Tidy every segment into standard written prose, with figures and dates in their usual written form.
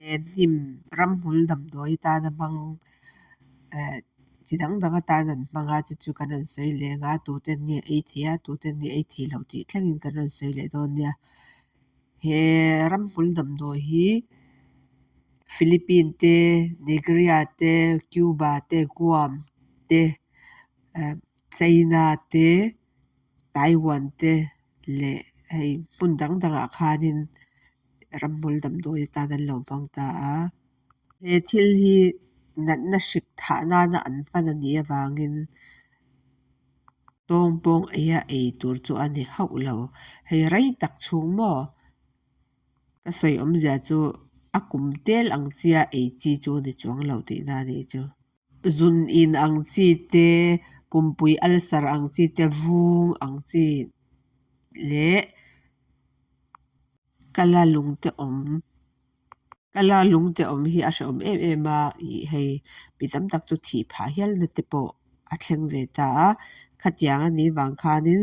He hnim ramhmul damdawi atana hmang eh chi dang dang atan an hmang a chu chu kan rawn sawi leh anga tuten nge ei thei a tuten nge ei theilo tih thlengin kan rawn sawi leh dawn nia. He ramhmul damdawi hi Philippine te Nigeria te Cuba te Guam te eh China te Taiwan te leh hei hmun dang dangah khanin ramhmul damdawi atan an lo hmang ta a. He thil hi natna hrik thah nana an hman anih avangin tawngpawng eia ei tur chu a ni hauh lo. Hei rei tak chhung maw? Ka sawi awmzia chu a kum tel ang chia ei chi chu a ni chuang lo tihna a nih chu. Zun in ang chi te, pumpui ulcer ang chi te, vung ang chi leh kala lung te awm. Kala lung te awm hi a hrehawm em em a, ih hei mi tam tak chu thih phah hial na te pawh a thleng ve ta a, khatiang a nih vang khanin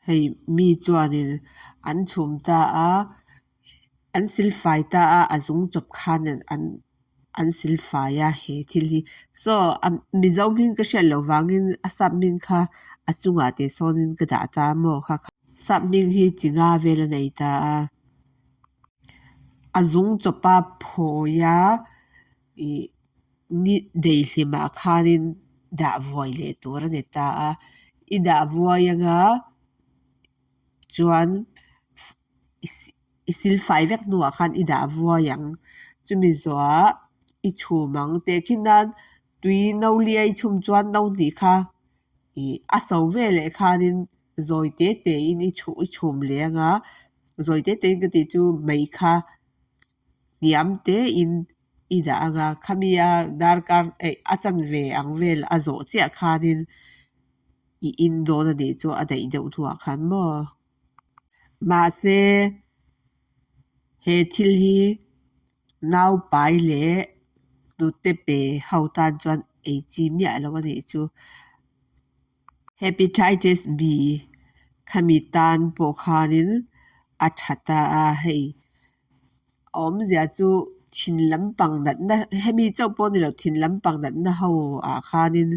hei mi chuanin an chhum ta a, an silfai ta a, a zung chawp khan an an silfai a he thil hi. Saw a mizo hming ka hriat loh vangin a sap hming kha a chungah teh sawnin ka dah ta a maw kha sap hming hi chi nga vel a nei ta a. A zung chawpa phawi a ih ni daihlimah khanin dah vuai leh tur a ni ta a i dah vuai anga chuan i silfai vek hnuah khan i dah vuai ang chumi zawhah i chhum ang tehkhin nan tui no li a i chhum chuan no hnih kha ih a so veleh khanin zawi te te in i chhu i chhum leh anga zawi te te in ka tih chu mei kha hniam te in i dah anga khami a darkar eh a chanve ang vel a zawh chiah khanin i in dawn a nih chu a daih deuh hnuah khan maw. Mahse he thil hi naupai leh hnute pe ho tan chuan ei chi miah lo a nih chu. Hepatitis B khami tan pawh khanin a tha ta a, hei a awmzia chu thin lampang natna hemi chauh pawh a ni lo thin lampang natna ho ah khanin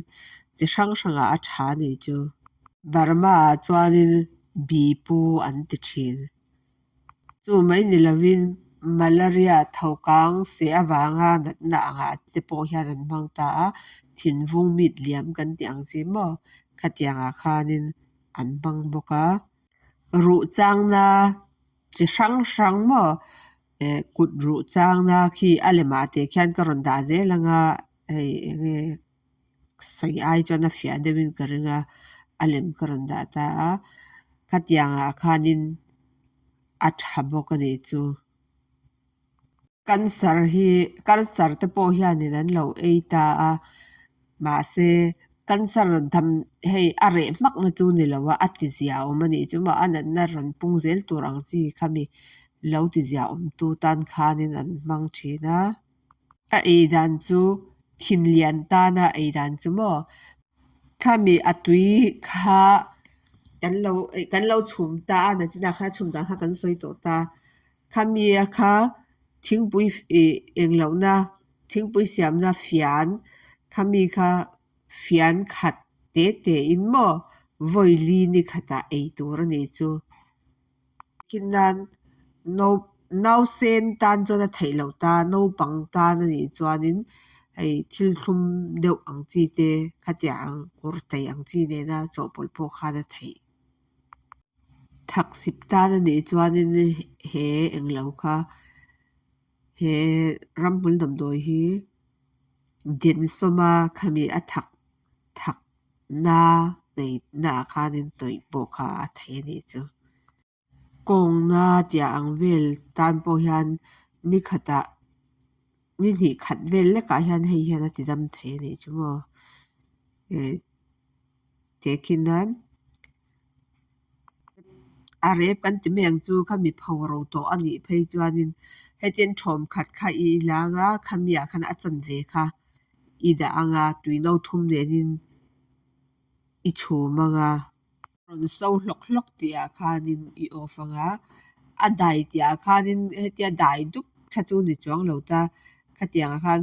chi hrang hrangah a tha a nih chu. Burma ah chuanin bipu an ti thin. Chu mai ni lovin malaria thokang seh avanga natna angah te pawh hian an hmang ta a, thinvung mit liam kan tih ang chi maw khatiangah khanin an hmang bawk a. Ruh changna chi hrang hrang maw eh kut ruh changna khi a lemah te khian ka rawn dah zel anga hei enge sawi ai chuan a fiah deuhin ka ring a a lem ka rawn dah ta a khatiangah khanin a tha bawk a nih chu. Cancer hi cancer te pawh hianin an lo ei ta a mahse cancer dam hei a reh hmak na chu ni lo a a ti zia awm a nih chu maw a natna rawn pung zel tur ang chi khami lo ti zia awm tu tan khanin an hmang thin a. A ei dan chu thinlian tana ei dan chu maw khami a tui kha kan lo kan lo chhum ta a nachinah khan a chhum dan kha kan sawi tawh ta khami a kha thingpui ih englohna thingpui siamna fian khami kha fian khat te te in maw vawi li ni khatah ei tur a nih chu. Khin nan no nausen tan chuan a theih loh ta naupang tan a nih chuanin hei thil thlum deuh ang chi te khatiang ang kurtai ang chi nena chawhpawlh pawh khan a theih. Thaksip tan a nih chuanin he englo kha he ramhmul damdawi hi densawma khami a thak thak na neihnaah khanin tawih pawh kha a thei a nih chu. Kawngna tia ang vel tan pawh hian ni khatah ni hnih khat vel lekah hian hei hian a ti dam thei a nih chu maw eh tehkhin nan a rep kan ti mai ang chu khami pho ro tawh a nih phei chuanin hetiang thawm khat kha i lang a khami ah khan a chanve kha i dah ang a tui no thum nenin i chhum ang a. Rawn so hlawk hlawk tih ah khanin i off ang a, a dai tih ah khanin hetia dai dup kha chu ni chuang lo ta. Khatiangah khan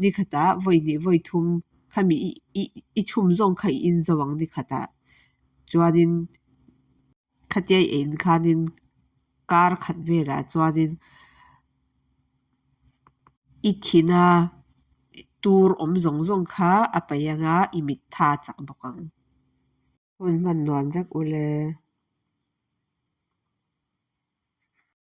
ni khatah vawi hnih vawi thum khami i i chhum zawng kha i in zo ang ni khatah. Chuanin khatia i ein khanin kar khat velah chuanin i thina tur awm zawng zawng kha a paih anga i mit tha chak bawk ang. Hun hman nuam vek ule.